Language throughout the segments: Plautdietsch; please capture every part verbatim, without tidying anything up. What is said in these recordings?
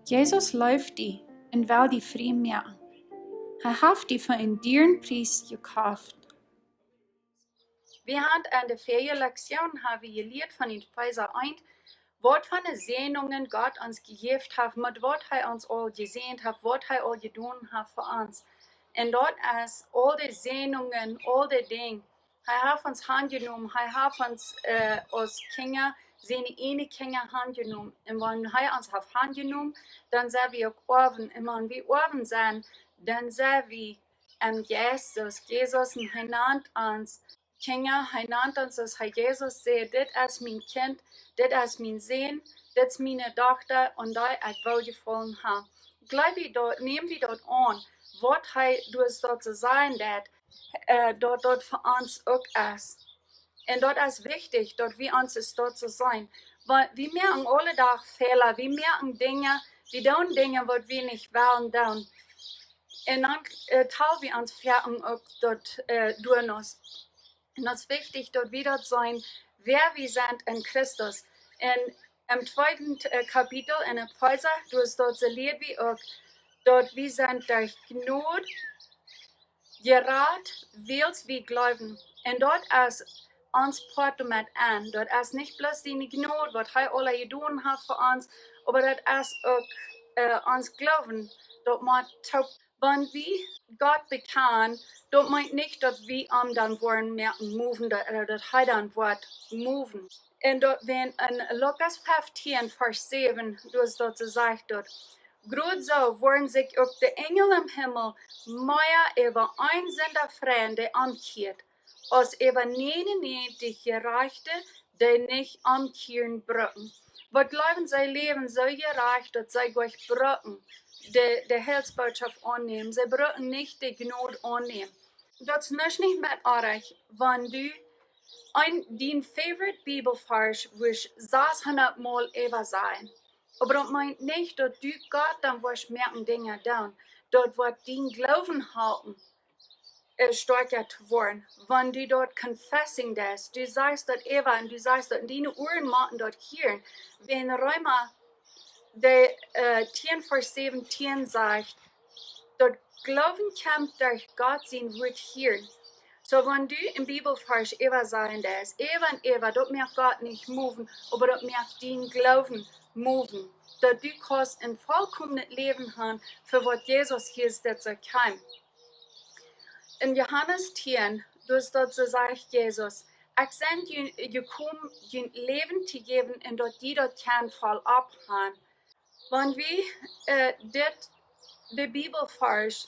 Jesus leeft die un well die frie moaken. Hee haft die fa een dieren Pries jekoft. Wie haben en de väaje Lektion haben wie jelieet von Efeesa eent, waut fa Säajnungen Gott ons jejäft haft, met waut hee ons aul jesäajent haft, waut hee aul jedonen haft fa ons. Un daut es aul de Säajnungen, aul de Dinja. Hee haft ons aunjenomen, hee haft ons, äh, aus Kjinja, siene ieejne Kjinja aunjenomen. Un wan hee ons haft aunjenomen, dan sent wie uk Oawen. Un wan wie Oawen sent, dan sent wie em Jeist, soo aus Jesus, un hee nant ons Kjinja, hee nant ons, soo aus hee Jesus säd: "Dit es mien Kjint, dit es mien Sän, dit es miene Dochta, aun dee ekj Woljefaulen hab." Jleew wie daut, näm wie daut aun, waut hee doa sotosajcht daut, äh, daut daut fa ons uk es. Un daut es wichtich, daut wie ons es daut soo seenen. Wiels wie moaken aule Doag Fäla, wie moaken Dinja, wie doonen Dinja, waut wie nich wellen doonen. Un dan, äh, tal wie ons Fäla uk daut, äh, derch ons. Un daut es wichtich, daut wie daut seenen, wäa wie sent en Christus. Un em tweeden, äh, Kapitel en Efeesa, doa es daut, soo lieed wie uk, daut wie sent derch Jnod jerat, wiels wie jleewen. Un daut es ons Poat doamet aun. Daut es nich bloos siene Jnod, waut hee aul jedonen haft fa ons, oba daut es uk, äh, ons Gloowen, daut mott toop. Wan wie Gott bekjanen, daut meent nich, daut wie am dan woaren moaken moven, daut, äh, daut hee dan woat moven. Un daut, wan en Lukas fieftieen, Varsch säwen, doa es daut, soo sajcht daut: "Krakjt soo woaren sikj uk de Enjel em Himmel mea äwa een Sinda freien, dee omkjieet, aus äwa nienenuntachentich Jerajchte, dee nich omkjieren brucken." Waut jleewen, see läwen soo jerajcht, daut see nich brucken de, de Heilsbootschoft aunnämen. See brucken nich de Jnod aunnämen. Daut es nuscht nich met oajch, wan du een, dien favorite Bibelvarsch wurscht sashundat Mol äwasajen. Oba daut meent nich, daut du Gott dan wurscht moaken Dinja doonen. Daut woat dien Gloowen halpen, äh, stoakja to woaren. Wan du daut confessing deist, du sajchst daut äwa un du sajchst daut, un diene Uaren motten daut hieren. Wan Reema, de, äh, tieen Varsch säwentieen sajcht, daut Gloowen kjemt derch Gott sien Wuat hieren. Soo, wan du een Bibelvarsch äwasajen deist, äwa un äwa, daut moakt Gott nich moven, oba daut moakt dien Gloowen moven. Daut du kaust een volkomenet Läwen haben, fa waut Jesus hia es, daut soo kjeem. En Johanes tieen, doa es daut, soo sajcht Jesus: "Ekj sie je-, jekomen, junt Läwen to jäwen un daut jie daut kjennen voll opp haben." Wan wie, äh, dit, de Bibelvarsch,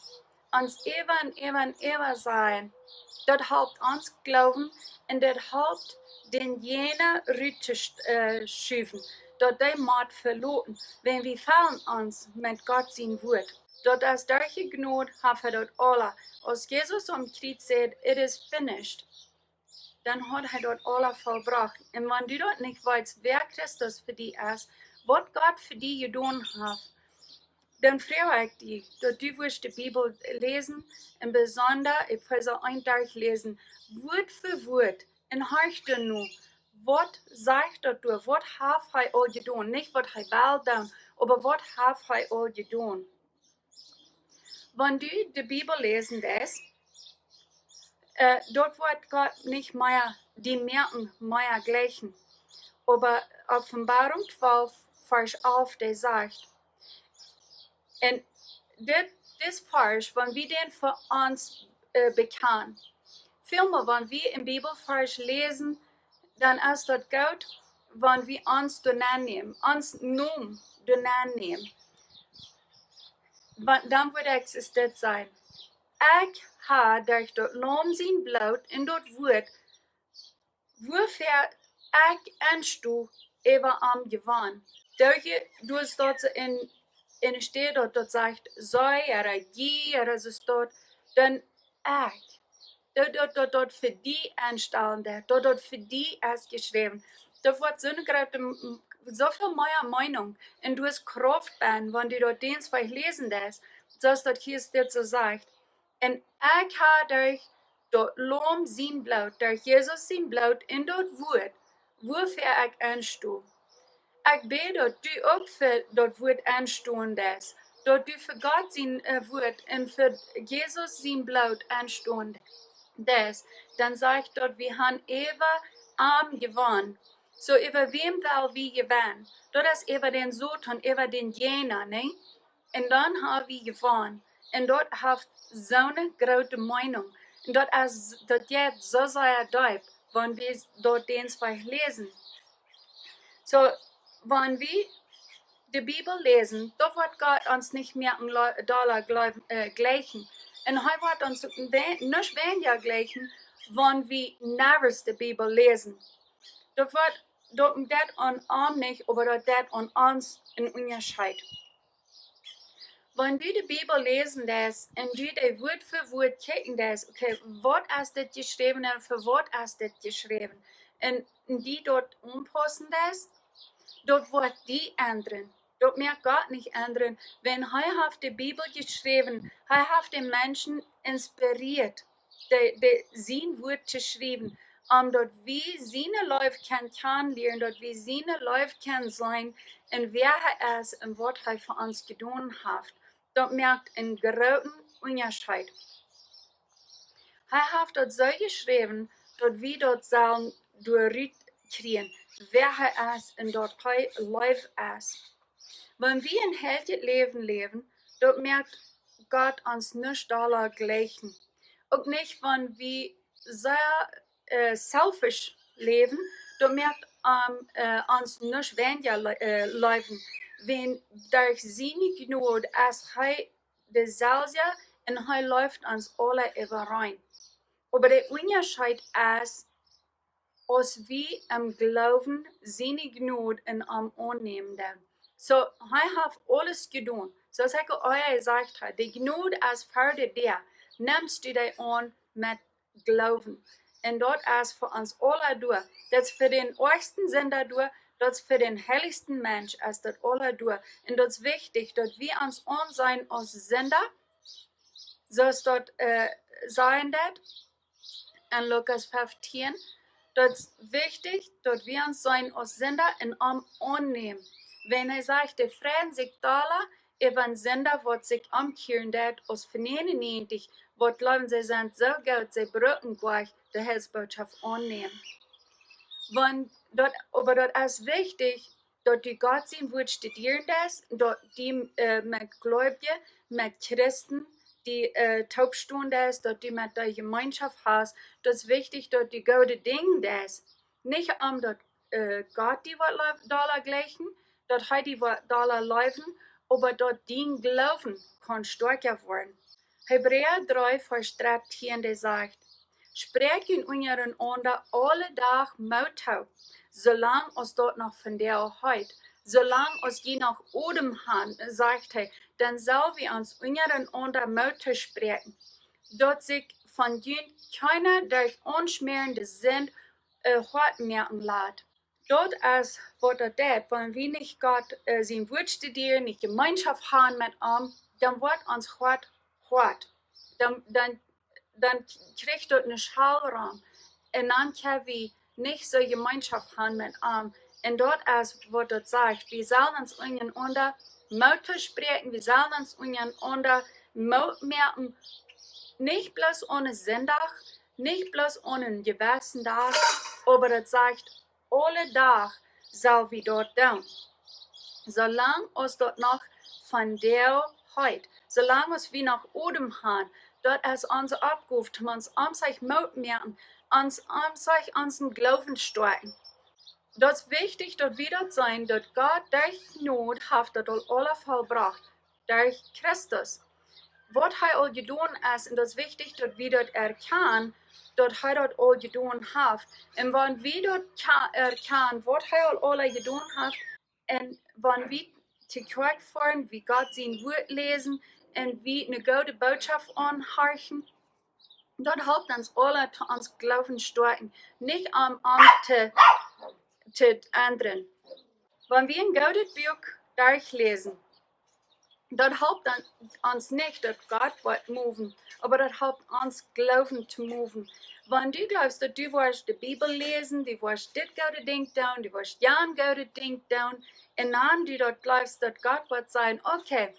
ons äwa un äwa un äwa sajen, daut halpt ons Gloowen un daut halpt dänjenijen rut to sch-, äh, schuwen, daut dee mott veloten, wan wie fälen ons met Gott sien Wuat. Daut es derch de Jnod, haft hee daut aula. Aus Jesus aum Kjriez säd: "It is finished", dan haud hee daut aula vollbrocht. Un wan du daut nich weetst, wäa Christus fa die es, waut Gott fa die jedonen haft, dan froag ekj die, daut du wurscht de Bibel läsen, un besonda Efeesa eent derchläsen, Wuat fa Wuat, un horch doano, waut sajcht daut doa, waut haft hee aul jedonen? Nich waut hee well doonen, oba waut haft hee aul jedonen? Wan du de Bibel läsen deist, äh, daut woat Gott nich mea die moaken mea jlikjen. Oba Openboarunk twalf, Varsch alf, dee sajcht, un dit, dit Varsch, wan wie dän fa ons, äh, bekjanen, väl mol, wan wie een Bibelvarsch läsen, dan es daut goot, wan wie ons doano nämen, ons Nomen doano nämen. Wan, dan wudd ekj es dit sajen: "Ekj hab derch daut Laum sien Bloot un daut Wuat, wuafäa ekj ensto, äwa am jewonnen." Derch, du hast daut en, en Städ daut, daut sajcht, see, ooda jie, ooda soo staut, dan ekj. Daut, daut, daut, daut fa die enstalen deit, daut, daut fa die es jeschräwen. Daut woat soone groote, m-, m-, soo väl mea Meenunk. Un du hast Krauft bie, wan du daut Dinj fa läsen deist, soo aus daut hia dit soo sajcht. Un ekj hab derch daut Laum sien Bloot, derch Jesus sien Bloot un daut Wuat, wuafäa ekj ensto. Ekj bäd daut du uk fa daut Wuat enstonen deist, daut du fa Gott sien, äh, Wuat un fa Jesus sien Bloot enstonen deist, dan sajcht daut wie han äwa am jewonnen. Soo, äwa wäm well wie jewennen? Daut es äwa dän Soton, äwa dän Jäajna, nä? Un dan ha wie jewonnen. Un daut haft soone groote Meenunk. Un daut es, daut jeit soo sea deep, wan wie daut dän Varsch läsen. Soo, wan wie de Bibel läsen, dan woat Gott ons nich mea een lo-, dolla gleew-, äh, jlikjen. Un hee woat ons uk we-, nich weinja jlikjen, wan wie niemols de Bibel läsen. Daut woat, daut, daut aun am nich, oba daut, daut aun ons een Unjascheet. Wan du de Bibel läsen deist un du dee Wuat fa Wuat kjikjen deist, okay, waut es dit jeschräwen un fa waut es dit jeschräwen? Un, un die daut aunpaussen deist, daut woat die endren. Daut moakt Gott nich endren, wan hee haft de Bibel jeschräwen, hee haft de Menschen inspirieet, de, de, sien Wuat to schriewen, om daut wie siene Leew kjennen kjanen lieren, daut wie siene Leew kjennen seenen, un wäa hee es un waut hee fa ons jedonen haft. Daut moakt een grooten Unjascheet. Hee haft daut soo jeschräwen, daut wie daut sellen doarut kjrieen, wäa hee es un daut hee Leew es. Wan wie een heiljet Läwen läwen, daut moakt Gott ons nich dolla jlikjen. Uk nich, wan wie sea, äh, selfish läwen, daut moakt am, äh, ons nich weinja le-, äh, leewen. Wan derch siene Jnod es hee deselwja un hee leeft ons aula äwareen. Oba de Unjascheet es, aus wie em Gloowen siene Jnod en am aunnämen doonen. Soo, hee haft aules jedonen. Soo aus ekj aul jesajcht hab, de Jnod es ver de Däa. Nemst du dee aun met Gloowen. Un daut es fa ons aula doa. Daut es fa dän oajsten Sinda doa, daut es fa dän heilichsten Mensch, es daut aula doa. Un daut es wichtich, daut wie ons aunseenen aus Sinda, soo aus daut, äh, sajen deit en Lukas feftieen, daut es wichtich, daut wie ons seenen aus Sinda un am aunnämen. Wan hee sajcht, dee freien sikj dolla äwa een Sinda, waut sikj omkjieren deit, aus fa nienenuntich, waut jleewen, see sent soo goot, see brucken jlikj de Heilsbootschoft aunnämen. Wan daut, oba daut es wichtich, daut du Gott sien Wuat studieren deist, daut du, äh, met Gleubje, met Christen, dee, äh, toopstonen deist, daut du met dee Jemeenschoft hast. Daut es wichtich, daut du goode Dinja deist. Nich om daut, äh, Gott die woat le-, dolla jlikjen, daut hee die woat dolla leewen, oba daut dien Gloowen kaun stoakja woaren. Hebräa dree, Varsch dartieen, dee sajcht: Spräakjt junt unjarenaunda aule Doag Moot too, soo lang aus daut noch vondoag heet, soo lang aus jie noch Odem han, sajcht hee, dan sell wie ons unjarenaunda Moot toospräakjen, daut sikj von junt kjeena derch onschmäarende Sind, äh, hoat moaken lat. Daut es waut daut deit, wan wie nich Gott, äh, sien Wuat studieren, nich Jemeenschoft han met am, dan woat ons Hoat hoat. Dan, dan, dan kjricht daut eene Schal rom. Un dan kjenn wie nich soo Jemeenschoft han met am. Un daut es waut daut sajcht. Wie sellen ons unjarenaunda Moot toospräakjen, wie sellen ons unjarenaunda Moot moaken, nich bloos aun een Sindach, nich bloos aun een jewessen Dach, oba daut sajcht, aule Doag sell wie daut doonen. Soo lang aus daut noch vondoag heet, soo lang aus wie noch Odem han, daut es onse Oppgow, om ons, om sikj Moot moaken, ons, om sikj onsen Gloowen stoakjen. Daut es wichtich, daut wie daut seenen, daut Gott derch Jnod haft daut aul aula vollbrocht, derch Christus. Waut hee aul jedonen es, un daut es wichtich, daut wie daut erkjanen, daut hee daut aul jedonen haft. Un wan wie daut kja-, erkjanen, waut hee aul aula jedonen haft, un wan wie to Kjoakj foaren, wie Gott sien Wuat läsen, un wie eene goode Bootschoft aunhorchen, daut halpt ons aula to ons Gloowen stoakjen, nich om, om to, to endren. Wan wie een goodet Buak derchläsen, daut halpt dan ons nich, daut Gott woat moven, oba daut halpt ons Gloowen to moven. Wan du jleefst, daut du woascht de Bibel läsen, du woascht dit goode Dinkj doonen, du woascht jan goode Dinkj doonen, un dan du daut jleefst, daut Gott woat sajen: Okay,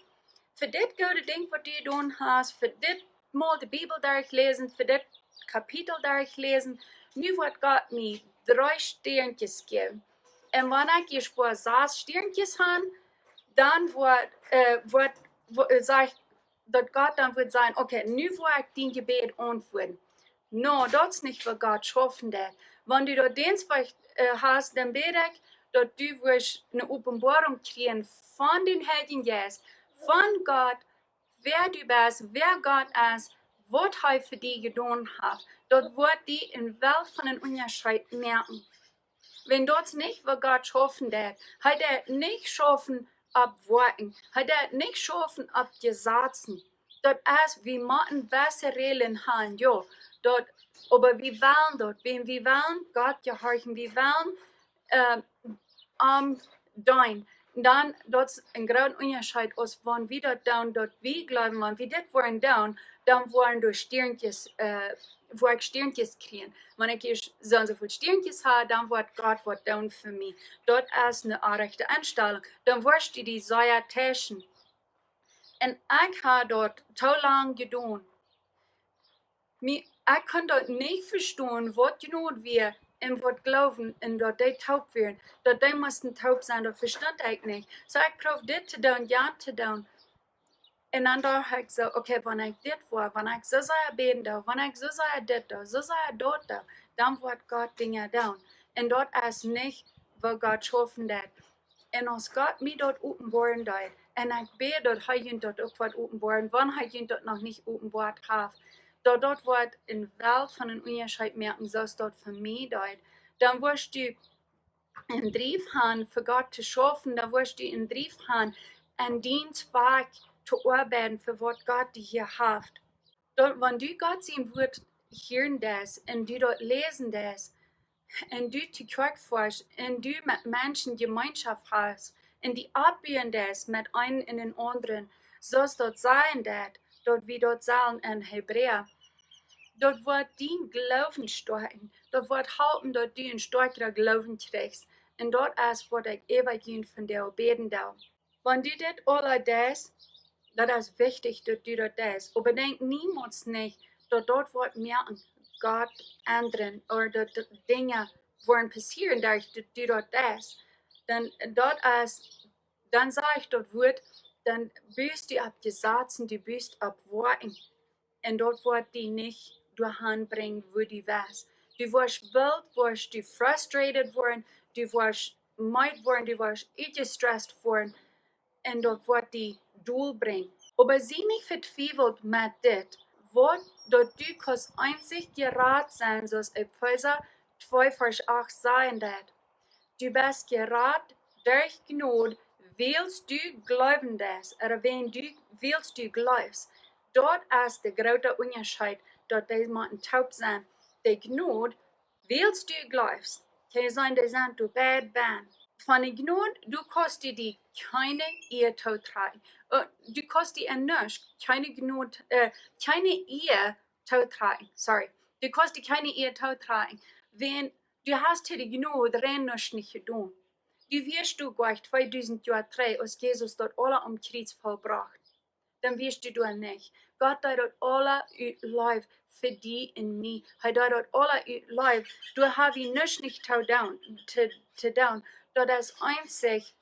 fa dit goode Dinkj, waut du jedonen hast, fa dit Mol de Bibel derchläsen, fa dit Kapitel derchläsen, nu woat Gott mie dree Stiernkjes jäwen. Un wan ekj ieescht woa sas Stiernkjes han, dan woat, äh, woat, wo-, äh, saj ekj, daut Gott dan woat sajen: Okay, nu woa ekj dien Jebäd auntwuaden. No, daut es nich, waut Gott schaufen deit. Wan du daut Deenst, waut, äh, hast, dan bäd ekj, daut du woascht eene Openboarunk kjrieen von dän Heiljen Jeist, von Gott, wäa du best, wäa Gott es, waut hee fa die jedonen haft. Daut woat die eene Welt von een Unjascheet moaken. Wan daut es nich, waut Gott schaufen deit. Hee deit nich schaufen opp Woakjen. Hee deit nich schaufen opp Jesazen. Daut es, wie motten jewesse Räajlen han, jo. Daut, oba wie wellen daut. Wan wie wellen Gott jehorchen, wie wellen, äh, am deenen. Dan, daut es een groota Unjascheet, aus wan wie daut doonen, daut wie jleewen, wan wie dit woaren doonen, dan woaren doa Stiernkjes, äh, woa ekj Stiernkjes kjrieen. Wan ekj ieescht soo un soo väl Stiernkjes ha, dan woat Gott waut doonen fa mie. Daut es eene orrajchte Enstalunk. Dan woascht du die sea täuschen. Un ekj ha daut too lang jedonen. Mie, ekj kunn daut nich vestonen, waut Jnod wia un waut Gloowen, un daut dee toop wieren, daut dee musten toop sennen, daut vestunt ekj nich. Soo, ekj proowd dit to doonen, jant to doonen. Un dan docht ekj soo: Okay, wan ekj dit woa, wan ekj soo sea bäden doo, wan ekj soo sea dit doo, soo sea daut doo, dan woat Gott Dinja doonen. Un daut es nich, waut Gott schaufen deit. Un aus Gott mie daut openboaren deed, un ekj bäd, daut hee junt daut uk woat openboaren, wan hee junt daut noch nich openboat haft, daut daut woat eene Welt von een Unjascheet moaken, soo aus daut fa mie deed, dan woascht du een Drief han, fa Gott to schaufen, dan woascht du een Drief han, aun dien Woakj to oabeiden, fa waut Gott die hia haft. Daut, wan du Gott sien Wuat hieren deist un du daut läsen deist, un du to Kjoakj foascht, un du met Menschen Jemeenschoft hast, un die oppbuen deist met eenen un dän aundren, soo aus daut sajen deit, daut wie daut sellen en Hebräa. Daut woat dien Gloowen stoakjen, daut woat halpen, daut du een stoakjren Gloowen kjrichst. Un daut es, waut ekj äwa junt vondoag bäden doo. Wan du dit aula deist, daut es wichtich, daut du daut deist. Oba denkj niemols nich, daut daut woat moaken, Gott endren, ooda daut, daut Dinja woaren passieren, derch daut du daut deist. Dan, daut es, dan sajcht daut Wuat, dan bust du opp Jesazen, du bust opp Woakjen. Un daut woat die nich doahan brinjen, wua du west. Du woascht boolt, woascht du frustrated woaren, du woascht meed woaren, du woascht utjestresst woaren. Un daut woat die dol brinjen. Oba sie nich vetwiewelt met dit, waut daut du kaust eenzich jerat sennen, soo aus Efeesa twee Varsch acht sajen deit. Du best jerat derch Jnod, wiels du jleewen deist, ooda wan du, wiels du jleefst. Daut es de groote Unjascheet, daut dee motten toop sennen. De Jnod, wiels du jleefst. Kjenn jie sajen, dee sent doa beid benn. Von de Jnod, du kaust die, die kjeene Ea tootrakjen. Äh, du kaust die en nuscht, kjeene Jnod, äh, kjeene Ea tootrakjen, sorry. Du kaust die kjeene Ea tootrakjen. Wan du hast to de Jnod rein nuscht nich jedonen. Du wieescht doa jlikj tweedusent Joa trigj, aus Jesus daut aula aum Kjriez vollbrocht. Dan wieescht du doa nich. Gott deed daut aula ut Leew fa die un mie. Hee deed daut aula ut Leew. Doa ha wie nuscht nich to doonen, to, to doonen. Daut es eenzich,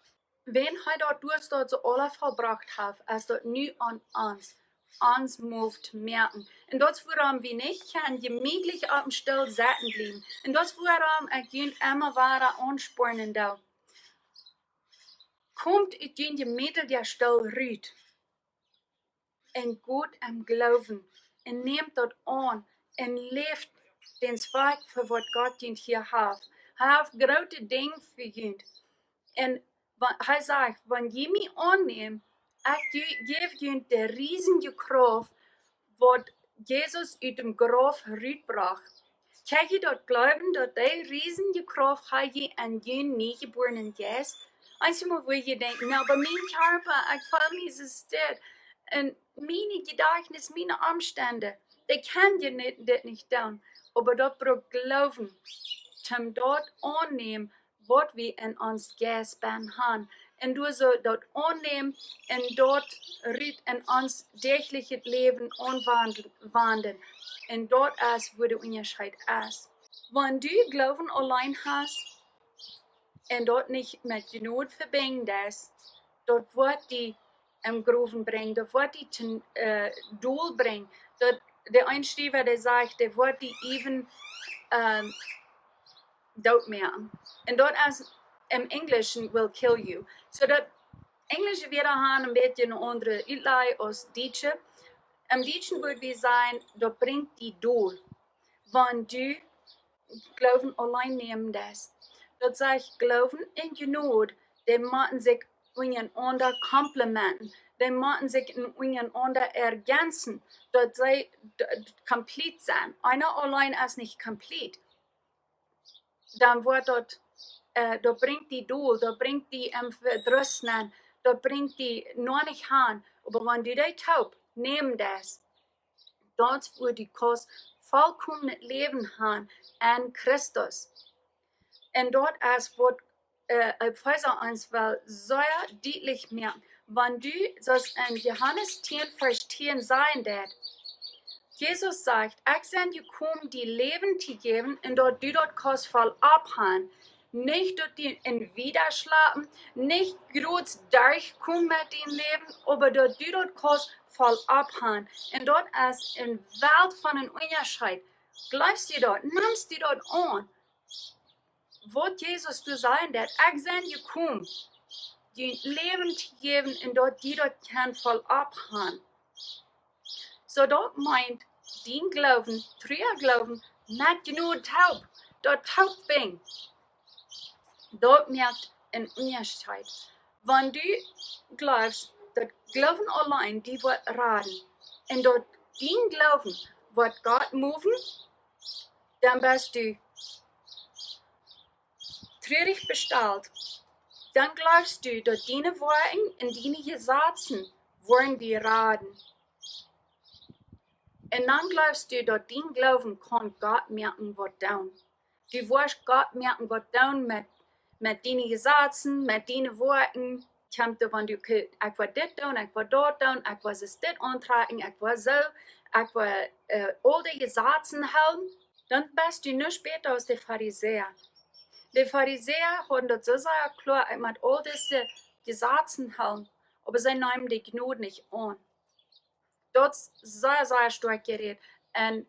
wan hee daut doa soo aula vollbrocht haft, es daut nu aun ons, ons Move to moaken. Un daut es wuarom wie nich kjennen jemietlich oppem Stool sitten bliewen. Un daut es wuarom ekj junt emma wada aunspornen doo. Komt ut jun jemietlicha Stool rut. Un got em Gloowen. Un nämt daut aun. Un läft dän Zweck, fa waut Gott junt hia haft. Hee haft groote Dinja fa junt. Un wa-, hee sajcht: Wan jie mie aunnämen, ekj ju-, jäw junt de riesenje Krauft, waut Jesus ut däm Grauf rutbrocht. Kjenn jie daut jleewen, daut dee riesenje Krauft hee jie en jun niejebuarnen Jeist? Eenjemol woa jie denkjen: "Na, oba mien Kjarpa, ekj feel mie soo stell. Un mien Jedajchtnis, miene Omstend, dee kjennen je nich, dit nich doonen." Oba daut brukt Gloowen, toom daut aunnämen, waut wie en ons Jeist bennen han. Un doa soo daut aunnämen un daut rut en ons däachlichet Läwen aunwenden. Un daut es, wua de Unjascheet es. Wan du Gloowen auleen hast un daut nich met Jnod vebinjen deist, daut woat die em Growen brinjen, daut woat die to, äh, Dol brinjen. Daut, de een Schriewa, dee sajcht, daut woat die even, ähm, doot moaken. Un daut es, em Enjlischen, will kill you. Soo daut enjlische Wieed han een bät eene aundre Utlaj aus dietsche. Em Dietschen wudd wie sajen, daut brinjt die dol, wan du Gloowen auleen nämen deist. Daut sajcht, Gloowen un Jnod, dee motten sikj unjarenaunda komplementen. Dee motten sikj unjarenaunda erjänzen, daut see d-, d-, komplett sent. Eena auleen es nich komplett. Dan woat daut, äh, daut brinjt die dol, daut brinjt die em Vedruss nenn, daut brinjt die noch nich han. Oba wan du dee toop nämen deist, daut woat die kosten volkomenet Läwen han en Christus. Un daut es waut, äh, Efeesa ons well sea dietlich moaken. Wan du, soo aus en Johanes tieen, Varsch tieen sajen deed, Jesus sajcht: "Ekj sie jekomen, die Läwen to jäwen, un daut du daut kaust voll opphan." Nich daut du en wieda schlapen, nich groot derchkomen met dien Läwen, oba daut du daut kaust voll opphan. Un daut es een Welt von een Unjascheet. Jleefst du daut? Nemst du daut aun? Waut Jesus doa sajen deed: "Ekj sie jekomen, die Läwen to jäwen un daut du daut kaust voll opphan." Soo daut meent, dien Gloowen, trua Gloowen, met Jnod toop, daut toop binjen. Daut moakt een Unjascheet. Wan du jleefst, daut Gloowen auleen die woat raden, un daut dien Gloowen woat Gott moven, dan best du trurich bestalt. Dan jleefst du, daut diene Woakjen un diene Jesazen woaren die raden. Un dan jleefst du, daut dien Gloowen kaun Gott moaken waut doonen. Du woascht Gott moaken waut doonen met, met diene Jesazen, met diene Woakjen. Kjemt doa, wan du, okay, ekj woa dit doonen, ekj woa daut doonen, ekj woa dit auntrakjen, ekj woa soo, ekj woa, äh, aul dee Jesazen hoolen, dan best du nich bäta aus de Farisäa. De Farisäa hauden daut soo sea kloa, ekj mott aul dise Jesazen hoolen, oba see neemen de Jnod nich aun. Daut es sea, sea stoakj jerät. Un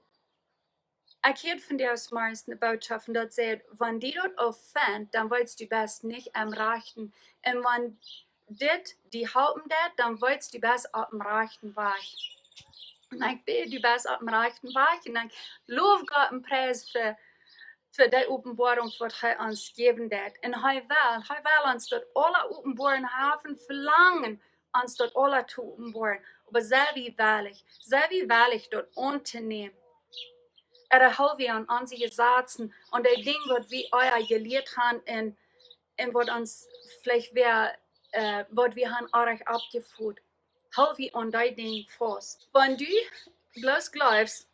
ekj hieed von dee Morjes eene Bootschoft, un daut säd: "Wan die daut offendt, dan weetst du best nich aum rajchten. Un wan dit die halpen deit, dan weetst du best oppem rajchten Wajch." Un ekj bäd, du best oppem rajchten Wajch. Un ekj low Gott un pries fa, fa dee Openboarunk, waut hee ons jäwen deit. Un hee well, hee well ons daut aula openboaren, hee haft een Velangen, ons daut aula to openboaren. Oba sie wie wellich, sie wie wellich, daut auntonämen? Ooda hool wie aun onse Jesazen, aun dee Dinja, waut wie ea jelieet han un, un waut ons veleicht wäa, äh, waut wie han oajch aufjefot? Hool wie aun dee Dinja faust? Wan du bloos jleefst,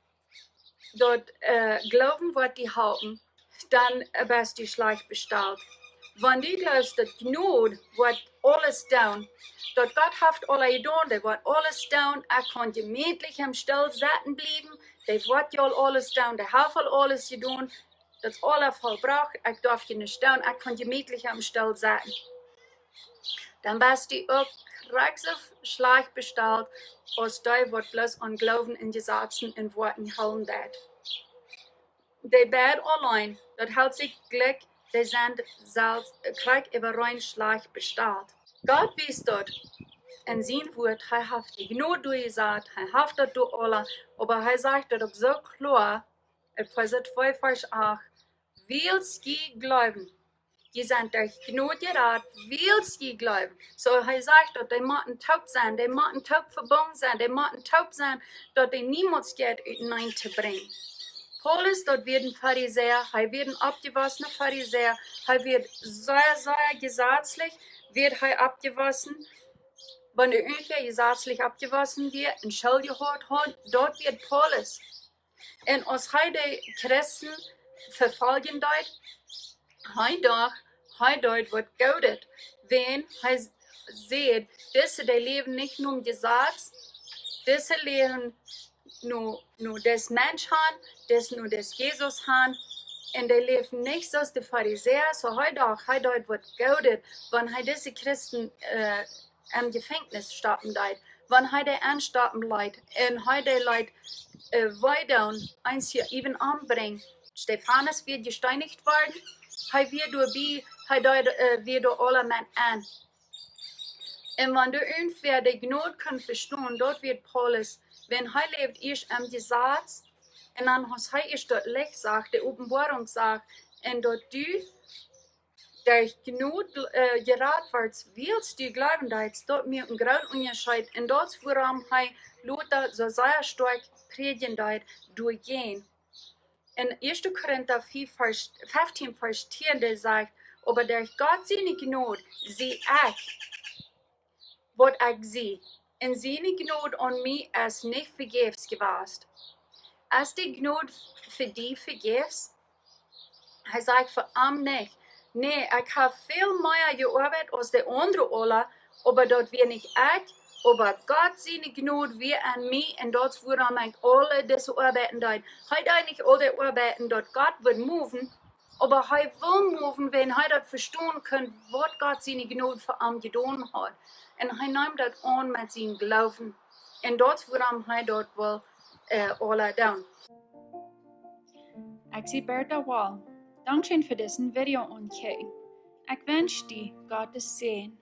daut, äh, Gloowen woat die halpen, dan, äh, best du schlajcht bestalt. Wan du jleefst, daut Jnod woat aules doonen, daut Gott haft aula jedonen, dee woat aules doonen, ekj kaun jemietlich em Stool sitten bliewen, dee woat je aul aules doonen, dee haft aul aules jedonen, daut es aula vollbrocht, ekj darf je nuscht doonen, ekj kaun jemietlich em Stool sitten. Dan best du uk krakjt soo schlajcht bestalt aus dee, waut bloos aun Gloowen un Jesazen un Woakjen hoolen deit. Dee beid auleen, daut helt sikj jlikj, dee sent selfst, äh, krakjt äwareen schlajcht bestalt. Gott wiest daut en sien Wuat, hee haft de Jnod doa jesat, hee haft daut doa aula, oba hee sajcht daut uk soo kloa, en Efeesa twee, Varsch acht: "Wiels jie jleewen." Jie sent derch Jnod jerat, wiels jie jleewen. Soo, hee sajcht daut dee motten toop sennen, dee motten toop vebungen sennen, dee motten toop sennen, daut dee niemols jeit uteneen to brinjen. Paulus, daut wia een Farisäa, hee wia een oppjewossena Farisäa, hee wia sea, sea jesazlich, wia hee oppjewossen, wan irjentwäa jesazlich oppjewossen wia un School jehaut haud, daut wia Paulus. Un aus hee de Christen vefoljen deed, hee docht, hee deed waut Goodet, wan hee säd, dise, dee läwen nich nom Jesaz, dise läwen no, no dän Mensch han, dise no dän Jesus han, un dee läwen nich soo aus de Farisäa, soo hee docht, hee deed waut Goodet, wan hee dise Christen äh, em Jefenkjnis stoppen deed, wan hee dee enstoppen leet un hee dee leet äh, wee doonen, eenje äwen ombrinjen. Stefanus wia jesteenicht worden, hee wia doabie, hee deed, äh, wia doa aula met aun. Un wan doa irjentwäa de Jnod kunn vestonen, daut wia Paulus, wan hee läwd ieescht em Jesaz, un dan aus hee ieescht daut Licht sach, de Openboarunk sach, un daut du derch Jnod äh, jerat wordst, wiels du jleewen deist, daut moakt een grooten Unjascheet. Un daut es wuarom hee lota soo sea stoakj prädjen deed doajäajen. En Ieeschte Korinta fief Varsch, feftieen Varsch tieen, dee sajcht: Oba derch Gott siene Jnod sie ekj, waut ekj sie, un siene Jnod aun mie es nich vejäfs jewast. Es de Jnod fa die vejäfs? Hee sajcht: Fa am nich. Nä, ekj hab väl mea jeoabeit aus de aundre aula, oba daut wia nich ekj, oba Gott siene Jnod wia aun mie, un daut es wuarom ekj aule dise Oabeiten deed. Hee deed nich aul de Oabeiten, daut Gott wudd moven, oba hee wull moven, wan hee daut vestonen kunn, waut Gott siene Jnod fa am jedonen haud. Un hee neem daut aun met sienen Gloowen. Un daut es wuarom hee daut wull äh, aula doonen. Ekj sie Bertha Wall. Dankscheen fa disen Video aunkjikjen. Ekj wensch die Gottes Säajen.